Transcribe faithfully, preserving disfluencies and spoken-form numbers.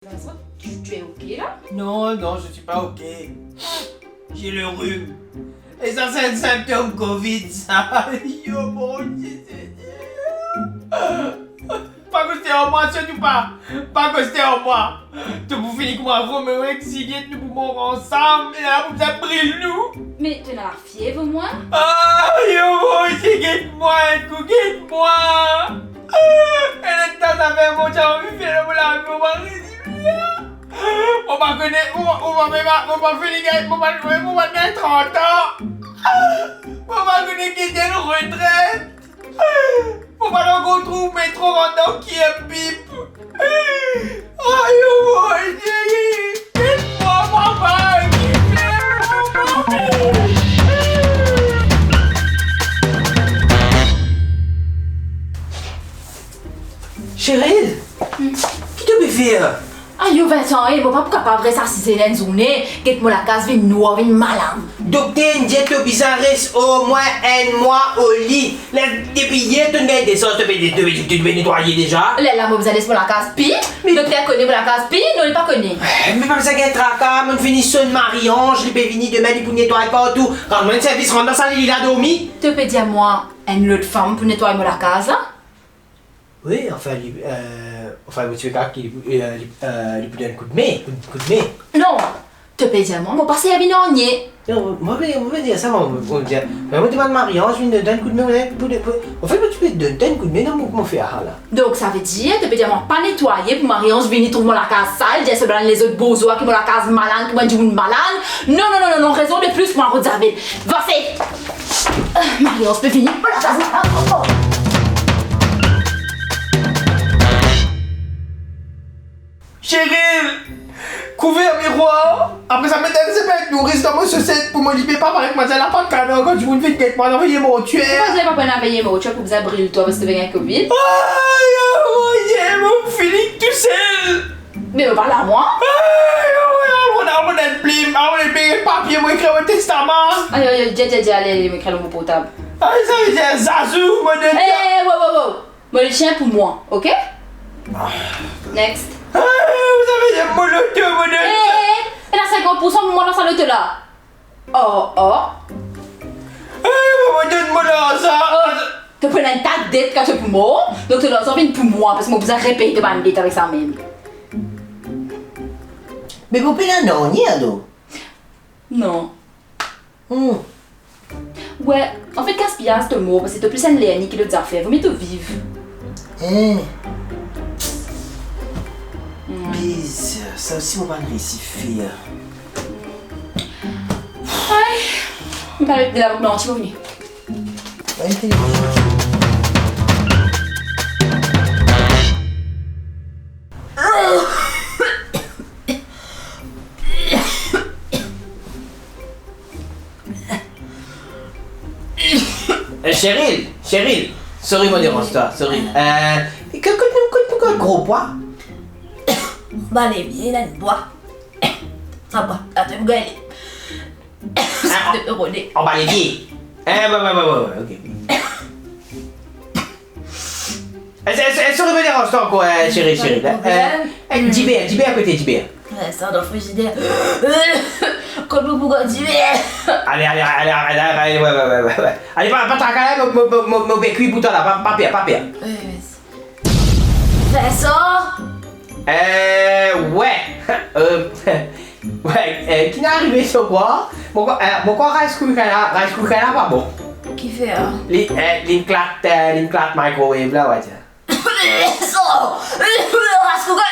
Vincent, tu, tu es OK là ? Non, non, je suis pas OK. J'ai le rhume. Et ça, c'est un symptôme covid, ça. Ayo, mon Dieu, Seigneur. Pa koste ar mwa, sirtou pa. Pa koste ar mwa. To pou fini kouma Romeo ek Zilyet, nou pou mor ansam. E la, pou bizin bril nou. Me to ena lafiev omwin ? Ayo, mon Dieu, get mwa, enn kou, get mwa. E letan sa fer mwa, ti anvi fer mo lavi, mo pa rezime. Mo pa kone, mo, mo pa, mo pa, mo pa fini gagn, mo pa, mo pa gagn trant an. Mo pa kone ki dir retret. Mo pa ankor trouv metro, rant dan Kirpip. Ayo, Bondie, get mwa, papa, get mwa, papa. Cheryl, ki to pe fer? Ayo, Vincent, e, mo pa pou kapav res asize la enn zourne, get mo lakaz vinn nwar, vinn malann. Dokter inn dir to bizin res omwin enn mwa oli. La, depi yer to'nn gagn desans, to pe, to pe, to pe netwaye deza. Lerla mo bizin les mo lakaz pi? Me dokter kone mo lakaz pi? Non, li pa kone. Me pa bizin gagn traka, mo'nn fini sonn Marie-Ange, li pe vini demin, li pou netway partou. Rann mwa enn servis, rant dan sal, li la dormi. To pe dir mwa enn lot fam pou netway mo lakaz la? Wi, anfin, li, euh, anfin, mo ti pe krwar ki li, euh, li, euh, li pou donn koudme, koud, koudme. Non, to pe dir mwa, mo pa servi nanye. Non, mo pe, mo pe dir sa, mo, mo dir, me mo demann Marie-Ange vinn donn koudme, mo pou, pou, anfin, mo ti pe donn, donn koudme, non, mo, mo fer la. Donk, savedir, to pe dir mwa pa netwaye pou Marie-Ange vini trouv mo lakaz sal, dir sa bann lezot bourzwa ki mo lakaz malann, ki mo dimoun malann. Non, non, non, non, non, rezon de plis pou mo rod Zavel. Vase! Ah, Marie-Ange pe vini. Oh la, sa, sa, oh, oh. Cheryl, kouver mirwar. Apre sa, met enn zepet nouris dan mo soset pou mo, li pe pa paret kouma enn lapat kanar kan dimoun vinn get mwa, anveye mortier. Kouma zot pa pou anveye mortier, pou bizin bril twa, paski to pe gagn covid. Ay, ay, ay, mo fini tousel. Me mo pa la, mwa. Ay, ay, ay, al rod, al rod enn plim, al rod enn papie, mo ekrir mo testaman. Ay, ay, ay, dir, dir, dir, ale, ale, mo ekrir lor mo portab. Ay, savedir Zazou, mo donn... Eh, wo, wo, wo. Mo lisien pou mwa, ok? Ah. Next. Eh, savedir mo loto, mo donn... Eh, eh, eh, ena sinkant poursan pou mwa dan sa loto la. Oh, oh. Eh, mo donn mo larzan. Oh, to pran enn ta det kan to pou mor, donk to larzan vinn pou mwa, paski mo bizin repey to bann det avek sa mem. Me mo pena nanye alor? Non. Hmm. Wi, anfet, gaspiyaz to mor, paski to plis enn lerni ki lot zafer. Vomie to viv. Eh. Hmm. Biz, sa osi mo pa'nn reysi fer. Ay, mo pa le de la blanchi, mo vini. Ay, telefon. Eh, Cheryl, Cheryl, sorry mo deranz twa, sorry. Eh, kot, kot, kot, kot gro pwa? Anba lepie, ena enn pwa. Anba, atann, mo gagn li. Ah, anba lepie. Eh, wi, wi, wi, wi, ok. Eh, eh, eh, sorry mo deranz twa ankor, eh, Cheryl, Cheryl. Pa de problem. Eh, eh, diber, diber kote, diber? Eh, sa dan frizider. Kot mo pou gagn diber? Ale, ale, ale, ale, ale, wi, wi, wi, wi. Ale, pa, pa traka, mo, mo, mo, mo, mo pe kwi pou twa la, pa, pa per, pa per. Wi, wi. Vincent? Eh, wi. Eh, wi, eh, ki inn arive so kwa? Mo krwar, eh, mo krwar rice cooker la, rice cooker la pa bon. Kifer? Li, eh, li klat, eh, li klat microwave la, wi. Vincent! Rice cooker,